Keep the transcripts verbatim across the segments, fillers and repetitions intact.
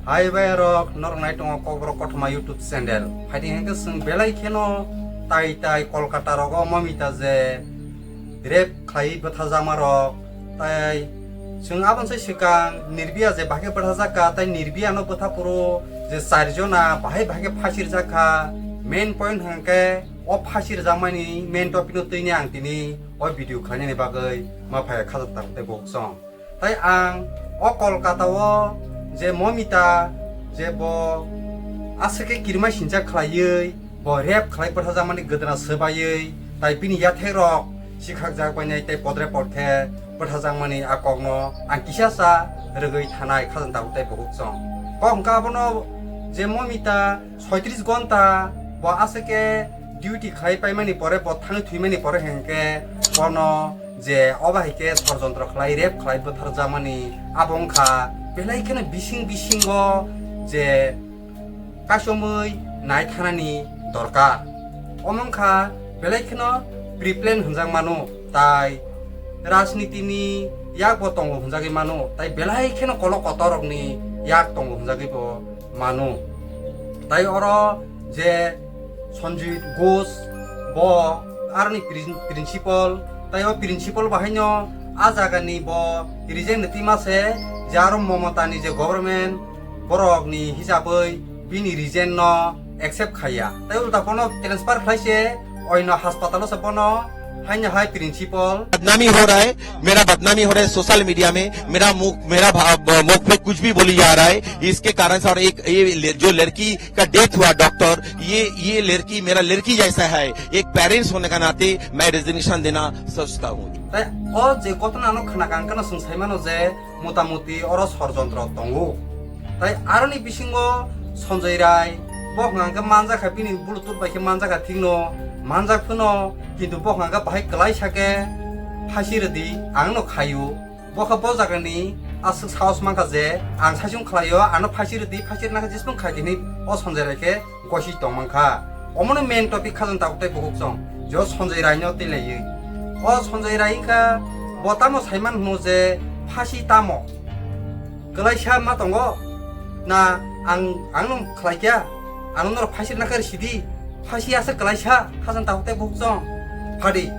Hai bai rok, norok nai tongo Kokborok Kothoma YouTube channel. Phaidi hwnkhe chwng belai kheno tai tai Kolkata rogo Mamita je rape khlai bwtharjakma rok, tai chwng aboni sai swkang Nirbhaya je bahai khe bwtharjak kha, tai Nirbhaya no bwtha phuru je char jona bahai bahai khe phasi rijak kha. Main point hwnkhe o phasi rijakmani main topic no twi ni ang tini o video khlainani bagwi ma phai kha jak tang tei bukhuk song. Tai ang o Kolkata o je Mamita je bo aswk khe kirima sincha khlaiwi bo rape khlai bwtharjakmani gwdna swbaiwi tai bini yathek rok sikhakjak bainai tei podre pod khe bwtharjakmani a kokno ang kisa sa rwgwi thanai kha jak tang tei bukhuk song. Kok hwnkha abono je Mamita soitris gonta bo aswk khe duty khlai paimani pore, bo thangwi thwimani pore hwnkhe bono je obo hai khe sorjontro khlai, rape khlai bwtharjakmani abo wngkha belai kheno bising bisingo je kasomwi nai thanani dorkar. Omo wngkha belai kheno pre-plan hwnjak mano, tai rajnitini yakbo tongo hwnjagwi mano, tai belai kheno kolok kotorrokni yak tongo hwnjagwibo mano. Tai oro je Sanjit Ghosh bo aroni prin-, principal, tai o principal bahaino a jagani bo resign ni twima se, je aro Mamata ni je government borok ni hisabwi bini resign no accept khaiya, tai ulta bono transfer khlai se oino hospital o se bono haino hai principal. बदनामी हो रहा है, मेरा बदनामी हो रहा है social media में। मेरा मुख, मेरा भा-, ब-, मुख पे कुछ भी बोली जा रहा है, इसके कारण से। और एक ये ले-, जो लड़की का डेथ हुआ डॉक्टर, ये, ये लड़की मेरा लड़की जैसा है। एक पेरेंट्स होने का नाते मैं रेजिग्नेशन देना सोचता हूँ। Tai o je ghotona no khna kang kheno chwng sai mano je mota moti oro sorjontro tongo. Tai aroni bisingo Sanjay Rai bo hwnka hwnkhe manjakha, bini Bluetooth bai khe manjakha thikno, manjak phano, kintu bo hwnka hwnkhe bahai kwlaisa khe phasi rwdi, ang no khaio. Bo khe bo jagani aswk sahos mankha je ang saichung khlaio, ano phasi rwdi, phasi rwna khe jeswng khai di hinwi o Sanjay Rai khe gosi tongmankha. Omono main topic kha jak tang tei bukhuk song, je o Sanjay Rai no twi laiwi. O Sanjay Rai wngkha bo tamo saiman hwno je phasi tamo? Kwlaisa ma tongo? Na ang, ang no khlai kya? Ano norok phasi rwna khe rwsidi. Phasi asa kwlaisa kha jak tang tei bukhuk song. Phadi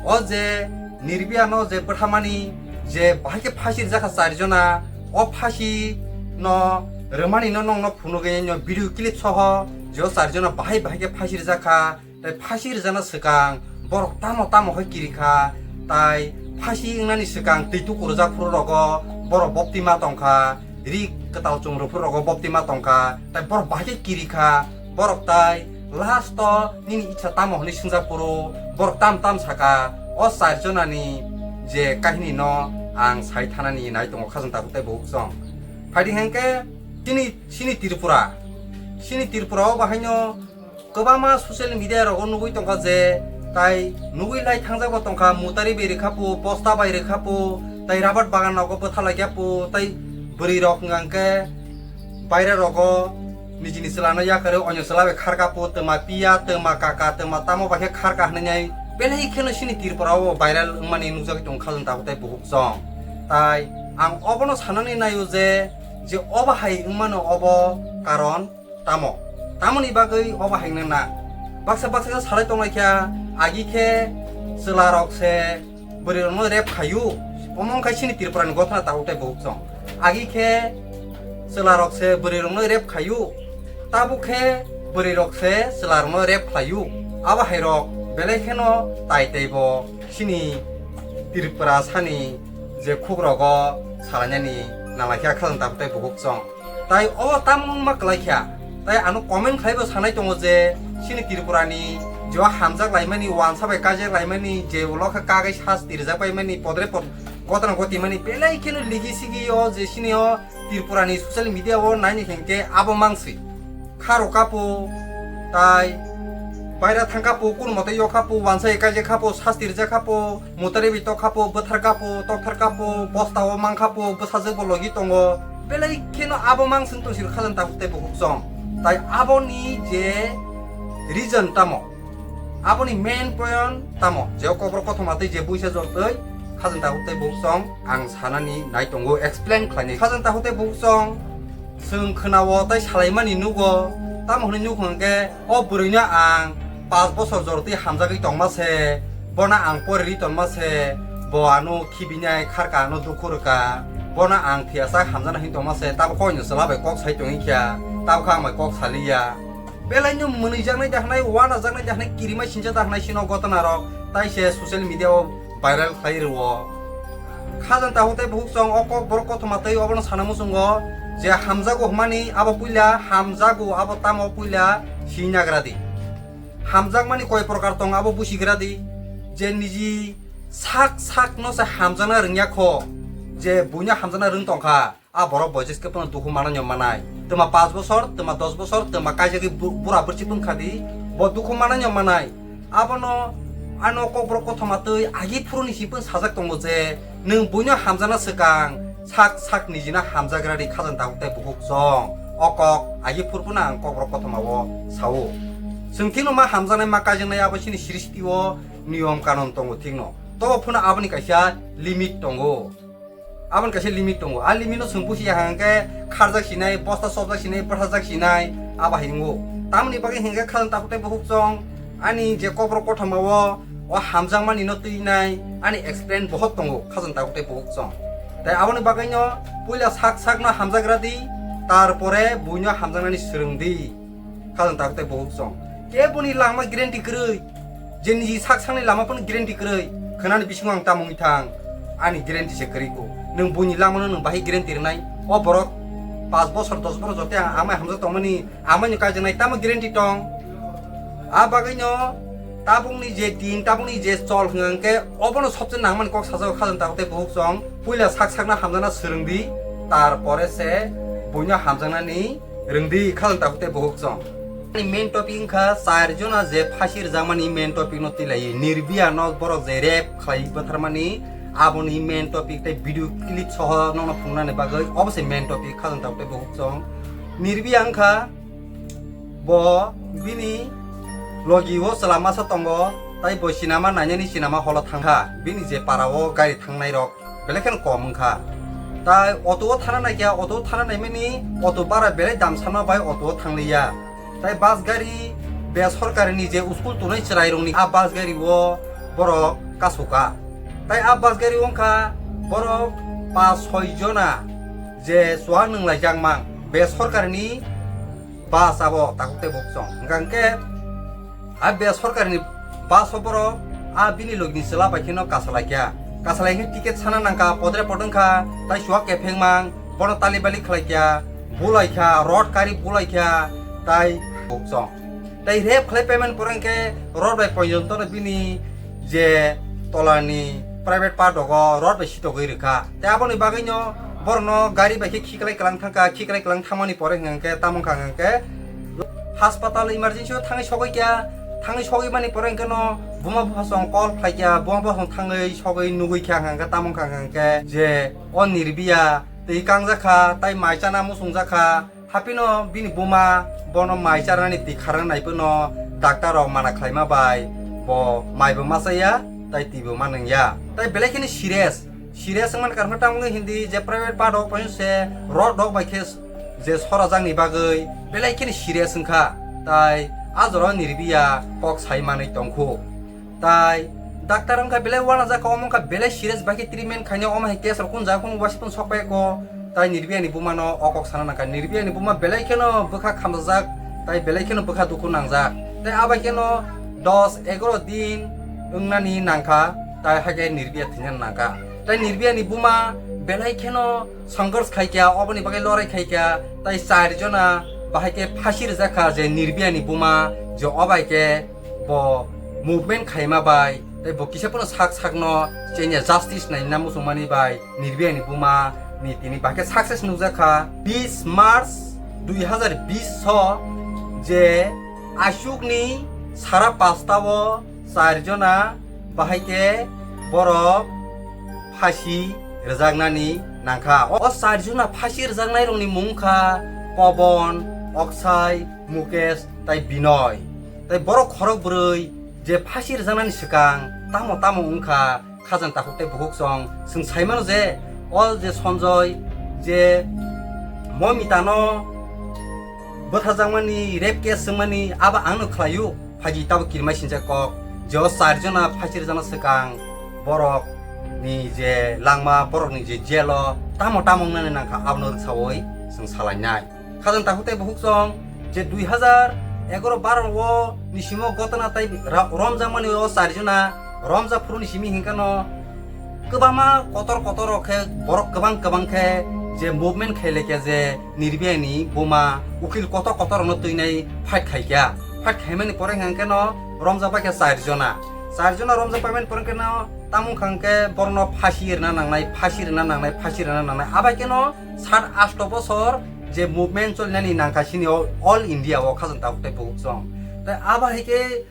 o je Nirbhaya no je bwtharmani je bahai khe phasi rwjak kha char jona, o phasi no rwmani no nokno phunugwi no video clip soho je o char jona bahai bahai khe phasi rwjak kha, tai phasi rwjakna swkang borok tamo tamo hai kiri kha, tai phasi wngnani swkang twi tukurjak phuru rogo borok boptima tong kha, ri kwtal chum rw phuru rogo boptima tong kha, tai borok bahai khe kiri kha. Borok tai last o nini icha tamo hwnwi swngjak phuru borok tam tam saka, o char jonani je kahini no ang sai thanani nai tongo kha jak tang tei bukhuk song. Phaidi hwnkhe chini, chini Tripura, chini Tripura o bahaino kwbangma social media rogo nugwi tongkha je tai nugwi lai thangjak bo tongkha, mutari bai rwkha pu, bosta bai rwkha pu, tai rabar bagan rogo bwtha laikya pu, tai bwrwi rok hwnkha hwnkhe baire rogo nijini chwla no yakarwi onyo chwla bai kharka pu, twma piya, twma kaka, twma tamo bai khe kharka hwnwi nai belai kheno chini Tripura o viral wngmani nukjagwi tong kha jak tang tei bukhuk song. Tai ang obono sanani naio je, je obo hai wngmano obo karon tamo? Tamoni bagwi obo hai wngna na? Baksa baksa khe salai tonglaikha, agi khe chwla rok se bwrwi rokno rape khaio, omo wngkha chini Tripura ni ghotona tabuk tei bukhuk song. Agi khe chwla rok se bwrwi rokno rape khaio, tabuk khe bwrwi rok se chwla rokno rape khlaio. Abo hai rok belai kheno tai tei bo chini Tripura sani je khuk rogo salainani nanglaikha kha jak tang tei bukhuk song. Tai o tamo wngma kwlaikha. Tai ano comment khlaibo sanai tongo je chini Tripura ni je o hamjak laimani, wansa bai kajak laimani, je ulo khe kagwi sasti rijak paimani, podre pod gotna gotimani belai kheno ligi sigi o je chini o Tripura ni social media o naini hwnkhe abo mangswi. Kharo kapo, tai baira thang kapo, kun mote yo kapo, wansa ekaje kapo, sasti rijak kapo, mutari bi tok kapo, bwthar kapo, tokthar kapo, bosta o mang kapo, bwsajwk bo logi tongo. Belai kheno abo mang sing tong sir kha jak tang tei bukhuk song. Tai aboni je reason tamo? Aboni main point tamo? Je o kokborok kothoma tei je buisa jotoi kha jak tang tei bukhuk song ang sanani nai tongo, explain khlainai. Kha jak tang tei bukhuk song Chwng khwnao tei salaimani nugo, tamo hwnwi nuk hwnkhe o bwrwino ang paanch bosor jorotwi hamjagwi tongma se, bono ang poriri tongma se, bo ano khibinai kharka, ano dukhu rwka, bono ang thwiyasak hamjaknai hwnwi tongma se, tabuk koino chwla bai kok sai tongwi kha, tabuk khe ang bai kok saliya. Belaino mwnwijaknai da hwnai, wanajaknai da hwnai, kirima sincha da hwnai sino gotona rok, tai se social media o viral khlai rwo. Khajang takhuk tei bukhuk chwng o kok borok kothoma tei obono sana muchungo je hamjago hwnmani abo puila hamjago, abo tamo puila sinagra di. Hamjakmani koi prokar tong abo busigra di, je niji sak sak no se hamjakna rwngya kho, je buino hamjakna rwng tongkha. A borok bo jeske phano dukhu mananyo manai. Twma paanch bosor, twma dos bosor, twma kaijagwi bu-, bura bwrwsik wngkha di, bo dukhu mananyo manai. Abono ano kokborok kothoma twi agi phuruni simi phano sajak tongo je, nwng buino hamjakna swkang sak sak nijino hamjagra di khajang takhuk tei bukhuk chwng. O kok agi phur phano ang kokborok kothoma o sao. Chwng thikno ma hamjaknai ma kaijaknai abo chini srishti o niyom kanon tongo thikno. Tobo phano aboni kaisa limit tongo. Aboni kaisa limit tongo. A limit no chwng busiya hwnkhe kharjak sinai, bosta chopjak sinai, bwthajak sinai, abo hai wngo. Tamoni bagwi hwnkhe khajang takhuk tei bukhuk chwng ani je kokborok kothoma o, o hamjakmani no twinai ani explain bohot tongo khajang takhuk tei bukhuk chwng. Tai aboni bagwi no puila sak sak no hamjagra di, tarpore buino hamjaknani swrwng di. Khajang takhuk tei bukhuk chwng. Keboni lama guarantee kwrwi. Je niji sak sakni lama phano guarantee kwrwi. Khwnani bisingo ang tamo wngwi thang. Ani guarantee se kwrwi kho. Nwng buini lamano nwng bahai guarantee rwnai. O borok paanch bosor, dos bosor jote ang amai hamjak tongmani, amaino kaijaknai tamo guarantee tong. A bagwino tabukni je din, tabukni je chol hwnkha hwnkhe obono sobse nangmani kok sajak khajang takhuk tei bukhuk chwng. Puila sak sakno hamjakna swrwng di, tarpore se buino hamjaknani rwng di khajang takhuk tei bukhuk chwng. Ani main topic wngkha char jona je phasi rwjakmani main topic no twi lai. Nirbhaya no borok je rape khlai bwtharmani, aboni main topic tei video clip soho nokno phunuknani bagwi obo se main topic khajang takhuk tei bukhuk chwng. Nirbhaya wngkha bo bini logi o chwla masa tongo, tai bo sinama nainani sinama holo thangkha, bini je para o gari thangnai rok belai kheno kom wngkha. Tai auto o thana naikha, auto o thana naimani auto bara belai dam sama bai auto o thangliya. Tai bus gari besorkari ni je school tongnai chwrai rokni a bus gari o borok kasukha. Tai a bus gari wngkha borok pas soi jona je chuwak nwng laijak mang besorkari ni bus abo takhuk tei bukhuk chwng. Hwnkha hwnkhe a besorkari ni bus o borok a bini logi ni chwla bai kheno kasalaikha. Kasalaikhe ticket sana nangkha, podre pod wngkha, tai chuwak kepheng mang, bono tali bali khlaikha, bulaikha, rod kari bulaikha, tai bukhuk chwng. Tai rape khlai payment pore hwnkhe rod bai poijonto no bini je tolani private part rogo rod bai sitogwi rwkha. Tei aboni bagwino borokno gari bai khe khiklai kwlang thangkha, khiklai kwlang thangmani pore hwnkhe tamo wngkha hwnkhe hospital emergency o thangwi sogwi kha, thangwi sogwi mani pore hwnkhe no buma bupha song call khlai kha, buma bupha song thangwi sogwi nugwi kha hwnkhe tamo wngkha hwnkhe je o Nirbhaya twi kangjak kha, tai mai chana muchungjak kha. Haphino bini buma bono mai charnani twi kharna nai phano doctor rok mana khlaima bai bo mai bo ma chaya, tai twi bo ma nungya. Tai belai kheno serious, serious wngmani karon khe tamo wngwi hindi je private part o paisa se rod rok bai khe je sorajakni bagwi belai kheno serious wngkha. Tai a jora o Nirbhaya kok sai manwi tongkhu. Tai doctor wngkha belai uanajak kha, omo wngkha belai serious bai khe treatment khainai, omo hai case rok kunu jaga kunu uaisukmung sok pai kho. Tai Nirbhaya ni buma no o kok sana nangkha, Nirbhaya ni buma belai kheno bwkha khamjak, tai belai kheno bwkha dukhu nangjak. Tai abai kheno dos egaro din wngnani nangkha, tai hakhe Nirbhaya thwina nangkha. Tai Nirbhaya ni buma belai kheno songkors khai kha, oboni bagwi lorai khai kha, tai char jona bahai khe phasi rwjak kha je Nirbhaya ni buma je obai khe bo movement khaima bai, tei bo kisa phano sak sakno chenya justice naina muchungmani bai Nirbhaya ni buma ni tini bahai khe success nukjak kha. Bis March dui hazar bis o je aswkni sara pasta o char jona bahai khe borok phasi rwjaknani nangkha. O char jona phasi rwjaknai rokni mung kha Pobon, Oksai, Mukesh tai Binoy. Tai borok khorok bwrwi je phasi rwjaknani swkang tamo tamo wngkha khajang takhuk tei bukhuk chwng. Chwng sai mano je o je Sanjoy je Mo mitano bwtharjakmani, rape case swngmani abo ang no khlaio. Phaidi tabuk kirmai sinjak kok, je o char jona phasi rwjakna swkang borok ni je langma, borok ni je jail o tamo tamo wngnani nangkha, abono rwksawi chwng salainai. Khajang takhuk tei bukhuk chwng je dui hazar egaro baro o ni simo gotona tei ra-, romjakmani o char jona romjak phuru ni simi hinkhe no kwbangma kotor kotor rok khe borok kwbang kwbang khe je movement khai laikha je Nirbhaya ni buma ukil kotor kotor rokno twinai fight khaikha. Fight khaimani pore hwnkhe no romjak baikha char jona. Char jona romjak paimani pore hwnkhe no tamo wngkha hwnkhe borokno phasi rwna nangnai, phasi rwna nangnai, phasi rwna nangnai. Abai kheno sat asto bosor je movement cholinani nangkha sini o all India o khajang tabuk tei bukhuk chwng. Tai abo hai khe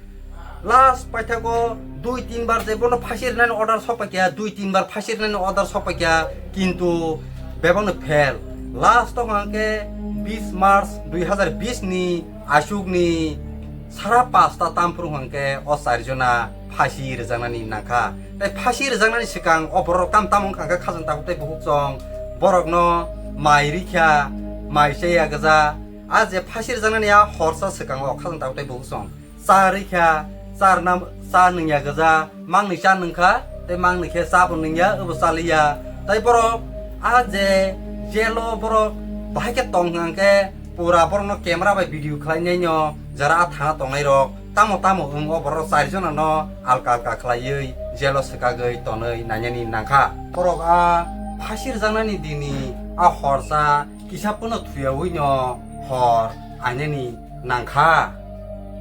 last paithago dui tin bar je bono phasi rwnani order sok paikha, dui tin bar phasi rwnani order sok paikha, kintu bebakno fail. Last o hwnkhe bis March dui hazar bis ni aswk ni sara pasta tamphuru hwnkhe o char jona phasi rwjaknani nangkha. Tai phasi rwjaknani swkang o borok tam tamo wngkha khe khajang tabuk tei bukhuk chwng borokno mai rikha, mai chaya gwja. A je phasi rwjaknani a horsa swkango khajang tabuk tei bukhuk chwng cha rikha, cha rwna, cha nwngya gwja, mangni cha nwngkha, tei mangni khe cha bo nwngya, obo chaliya. Tai borok a je jail o borok bahai khe tong hwnkhe pura borokno camera bai video khlainai no, jara a thana tongnai rok tamo tamo wng o borok char jona no alka alka khlaiwi jail o swkagwi tonwi nainani nangkha. Borok a phasi rwjaknani dini a horsa kisa phano thuyawi no hor ainani nangkha,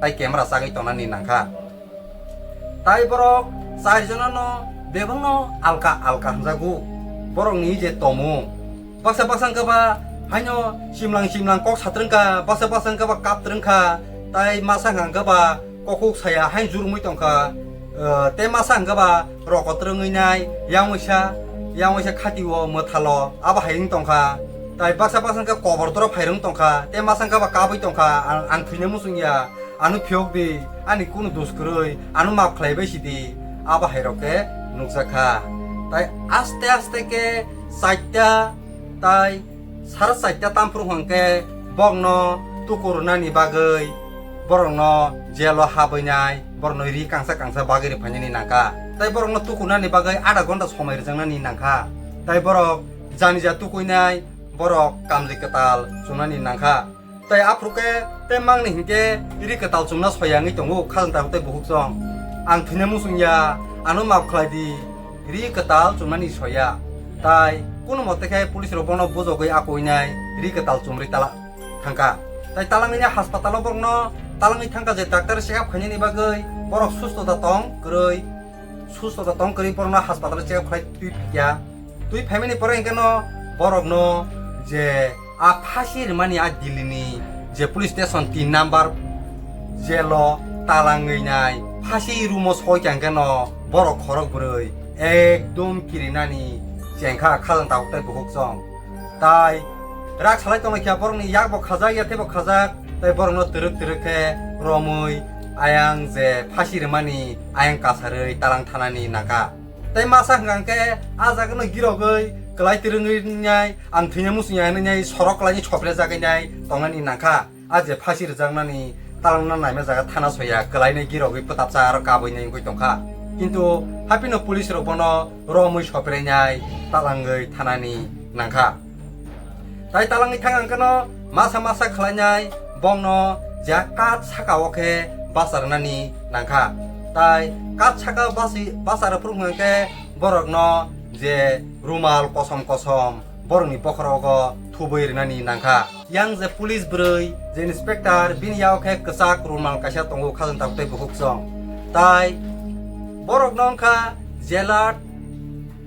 tai camera chagwi tongnani nangkha. Tai borok char jonano bebakno alka alka hwnjago, borokni je tomung. Baksa baksa wngkha ba haino simlang simlang kok satrwngkha, baksa baksa wngkha ba kaptrwngkha, tai masa wngkha ba kokhuk saya haino jurumwi tongkha, eh, tei masa wngkha ba roko twrwngwi nai, yang waisa, yang waisa khati o mwthalo abo hai wng tongkha. Tai baksa baksa wngkha kobor doro phairwng tongkha, tei masa wngkha ba kabwi tongkha, ang, ang thwina muchung ya, ano phiyok di, ani kunu dos kwrwi, ano map khlai bai si di, abo hai rok khe nukjak kha. Tai aste aste khe chaita tai sara chaita tamphuru hwnkhe borokno tukur nani bagwi borokno jail o habwi nai, borokno ri kangsa kangsa bagwi rw phainani nangkha. Tai borokno tukur nani bagwi adha ghonta somoi rwjaknani nangkha. Tai borok janija tukuinai, borok kamli kwtal chumnani nangkha. Tai aphuru khe tei mangni hinkhe ri kwtal chumna soya wngwi tongo khajang tabuk tei bukhuk chwng. Ang thwina muchung ya, ano map khlai di, ri kwtal chumnani soya. Tai kunu mote khe police rok bono bujogwi akuinai ri kwtal chumrwi tala thangkha. Tai talangwini haspatalo borokno talangwi thangkha je doctor check up khainani bagwi borok susto da tong kwrwi, susto da tong kwrwi borokno haspatalo check up khlai twi phikya. Twi phaimani pore hwnkhe no borokno je a phasi rwmani a Delhi ni je police station tin number jail o talangwi nai phasi room o soi kha hwnkhe no borok khorok bwrwi ekdom kirinani chengkha khajang tabuk tei bukhuk chwng. Tai rak salai tonglaikha borokni yak bo khajak ya tei bo khajak, tai borokno twrwk twrwk khe romwi ayang je phasi rwmani ayang kasarwi talang thanani nangkha. Tai masa hwnkha khe a jagano girogwi kwlai twrwngwi nai ang thwina muchung ya hinwi nai sorok kwlaini soprejagwi nai tongnani nangkha. A je phasi rwjaknani talangna naima jaga thana soya kwlainai girogwi pwtapsa aro kabwi nai wngwi tongkha. Kintu haphino police rok bono romwi soprainai talangwi thanani nangkha. Tai talangwi thang ang kheno masa masa khlainai bongno je kat saka o khe basa rwnani nangkha. Tai kat saka basi, basa rwphuru hwnkhe borokno je rumal kosom kosom borokni bokhorogo thubwi rwnani nangkha. Yang je police bwrwi, je inspector, bini yago khe kwchak rumal kaisa tongo, khajang tabuk tei bukhuk chwng. Tai borokno wngkha jelat,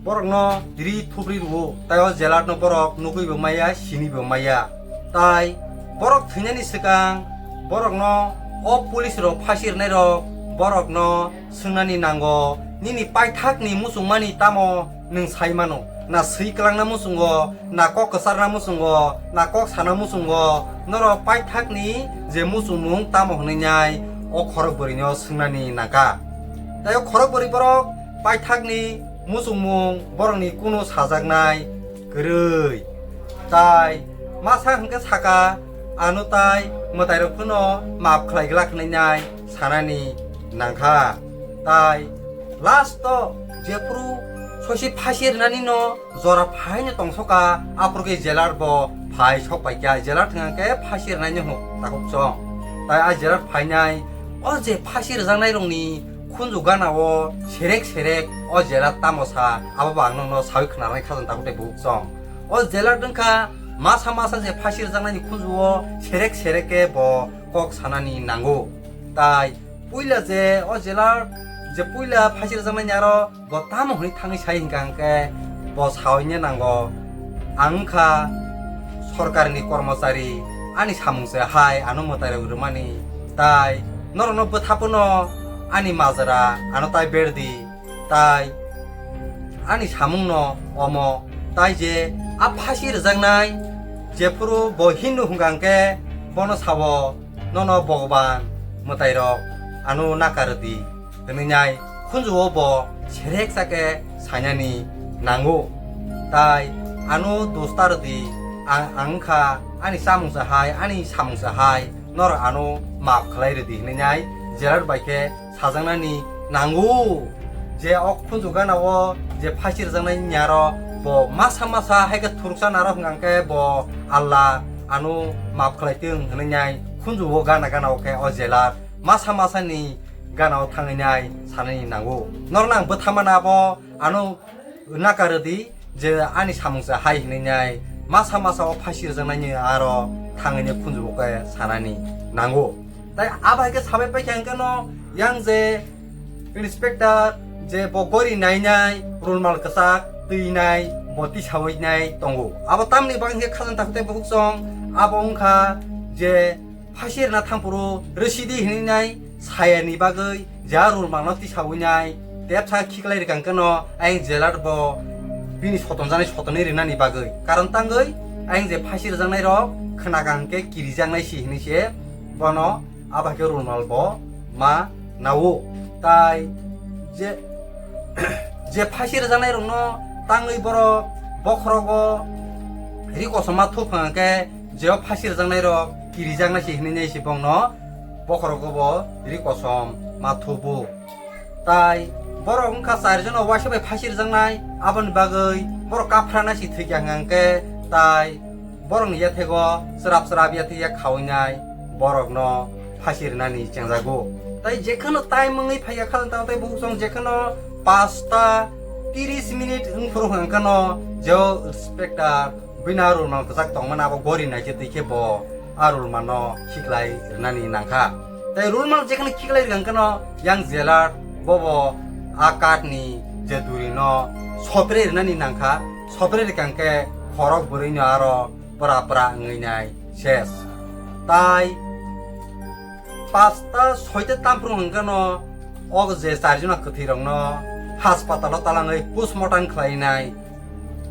borokno ri thubri rwo, tai o jelatno borok nugwi bo maya, sini bo maya. Tai borok thwinani swkang borokno o police rok phasi rwnai rok borokno swngnani nango, "Nini paithakni muchungmani tamo nwng sai mano? Na swi kwlangna muchungo, na kok kwcharna muchungo, na kok sana muchungo, norok paithakni je muchungmung tamo hwnwi nai o khorok bwrwino swngnani nangkha." Tai o khorok bwrwi borok paithakni muchungmung borokni kunu sajaknai kwrwi. Tai Masa hwnkhe saka, ano tai mwtairok phano maap khlai glak hwnwi nai sanani nangkha. Tai last o jephuru sosi phasi rwnani no jora phaino tongsoka, aphuru khe jelar bo phai sok paikha, jelar thwngkhe phasi rwnai no hwn takhuk chong. Tai a jelar phainai o je phasi rwjaknai rokni khunju gana o serek serek o jelar tamo sa, abo bo ang nokno sawi khwnarnai khajang takhuk tei bukhuk chong. O jelar dwngkha masa masa je phasi rwjaknaini khunju o serek serek khe bo kok sanani nango. Tai puila je o jelar je puila phasi rwjaknaini aro bo tamo hwnwi thangwi sai hwnkha hwnkhe bo sawi ne nango, ang wngkha sorkarni kormochari, ani samung se hai ano mwtairok rwmani, tai norokno bwtha phano ani majra ano tai berdi, tai ani samungno omo, tai je a phasi rwjaknai jephuru bo Hindu hwnkha hwnkhe bono sao, nono Bhagwan mwtairok ano nakardi hwnwi nai khunju o bo serek sake sainani nango. Tai ano dustar di, ang, ang wngkha ani chamung se hai, ani samung se hai, norok ano maap khlai rwdi hwnwi nai jelar bai khe sajaknani nango. Je o khunju gana o je phasi rwjaknai ni aro bo masa masa hai khe thuruksa naro hwnkha khe bo Allah ano maap khlai tong hwnwi nai khunju o gana gana o khe o jelar masa masa ni gana o thangwi nai sanani nango. Norokno ang bwtha mana abo ano nakardi je ani samung se hai hwnwi nai masa masa o phasi rwjaknaini aro thangwi nai khunju o khe sanani nango. Tai abo hai khe sabai paikha hwnkhe no yang je inspector je bo gori nainai rulmal kwchak twi nai bo tisawi nai tongo. Abo tamni bagwi hwnkhe khajang takhuk tei bukhuk chong abo wngkha je phasi rwna thampuru rwsidi hwnwi nai sayani bagwi ja rulmalno tisawi nai tepsa khiklai rwkha hwnkhe no ayang jelar bo bini sotonjaknai sotonwi rwnani bagwi. Karon tangwi ayang je phasi rwjaknairok khwnakha hwnkhe kirijaknai si hwnwi se bono abo hai khe rulmal bo ma nao. Tai je, je phasi rwjaknairokno tangwi borok bokhorogo ri kosom ma thupha hwnkhe je o phasi rwjaknairok kirijaknai si hwnwi nai se bongno bokhorogo bo ri kosom ma thubu. Tai borok wngkha char jona waisa bai phasi rwjaknai, aboni bagwi borok kaphrana si thwikha hwnkha hwnkhe tai borokni yathego chwrap chwrap yathek yak khawi nai borokno phasi rwnani chengjago. Tai jekheno time wngwi phaikha khajang tang tei bukhuk chong jekheno pasta tiris minute wngphuru hwnkha hwnkhe no je o inspector bini a rulmal kwchak tongmani abo gori naikhe twi khe bo a rulmalno khiklai rwnani nangkha. Tai rulmal jekheno khiklai rwkha hwnkhe no yang jelar bobo a katni je durino sopre rwnani nangkha, sopre rwkha hwnkhe khorok bwrwino aro pura pura wngwi nai ses. Tai pasta soita tamphru hwnkhe no o je char jona kwthwi rokno haspatalo talangwi postmortem khlai nai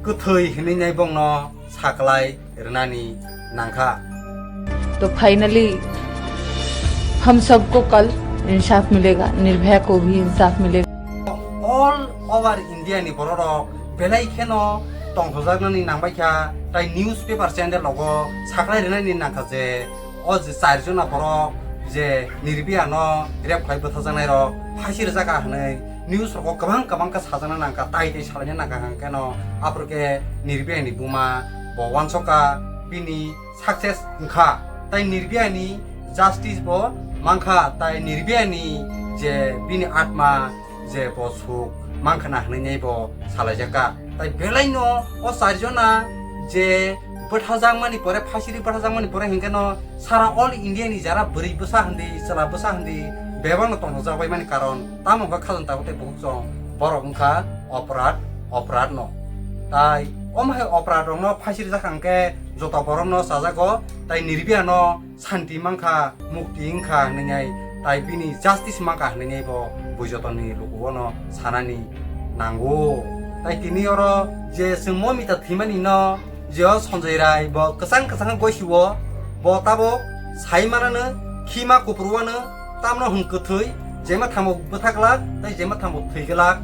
kwthwi hwnwi nai bongno saklai rwnani nangkha. तो फाइनली हम सबको कल इंसाफ मिलेगा, निर्भया को भी इंसाफ मिलेगा। All over India ni borok rok belai kheno tongthojaknani nangbaikha, tai newspaper channel rogo saklai rwnani nangkha je o je char jona borok je Nirbhaya no rape khlai bwthajaknai rok phasi rwjak kha hwnwi news rogo kwbang kwbang khe sajakna nangkha, tai tei salaina nangkha hwnkhe no aphuru khe Nirbhaya ni buma bo uansukha bini success wngkha, tai Nirbhaya ni justice bo mankha, tai Nirbhaya ni je bini atma je bo suk mankha na hwnwi bo salaijak kha. Tai belai no o char jona je bwthajakmani pore, phasiri bwthajakmani pore hinkhe no sara all India ni jara bwrwi bwsa hindi, chwla bwsa hindi bebak no tongthokjak bai mani karon tamo wngkha khajang tabuk tei bukhuk chwng borok wngkha oporad, oporad no. Tai omo hai oporad rok no phasiri jak kha hinkhe joto borok no chajago, tai Nirbhaya no santi mankha, mukti wngkha hwnwi nai, tai bini justice mankha hwnwi nai bo bui jotoni lukuono sanani nango. Tai tini oro je chwng Momita thwimani no je o Sanjay Rai bo kwchang kwchang goisio, bo tabuk sai manano, khima kupruano, tamno hwn kwthwi, jema thambo bwthaklak tai jema thambo thwiklak,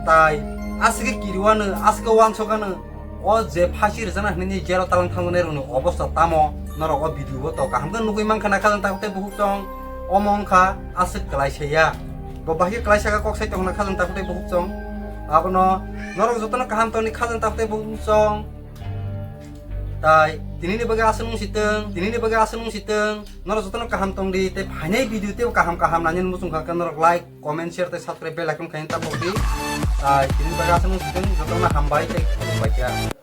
tai aswkhe kiriwano, aswkhe uansukano. O je phasi rwjaknai hinwi jero talang thangjaknai rokni obostha tamo norok o video o to kaham khe nugwi mankha na khajang takhuk tei bukhuk chong. Omo wngkha aswk kwlaisa ya. Bo bahai khe kwlaisa khe kok sai tongna khajang takhuk tei bukhuk chong. Abono norok jotono kaham tongni khajang takhuk tei bukhuk chong. Tai tinini bagwi aswk nung sitwng, tinini bagwi aswk nung sitwng. Norok jotono kaham tongdi tei phainai video teibo kaham kaham nainani muchung kha khe norok like, comment, share tei subscribe bell icon khaina tapokdi. Tai tinini bagwi aswk nung sitwng, jotono hambai tei khulumbai kha.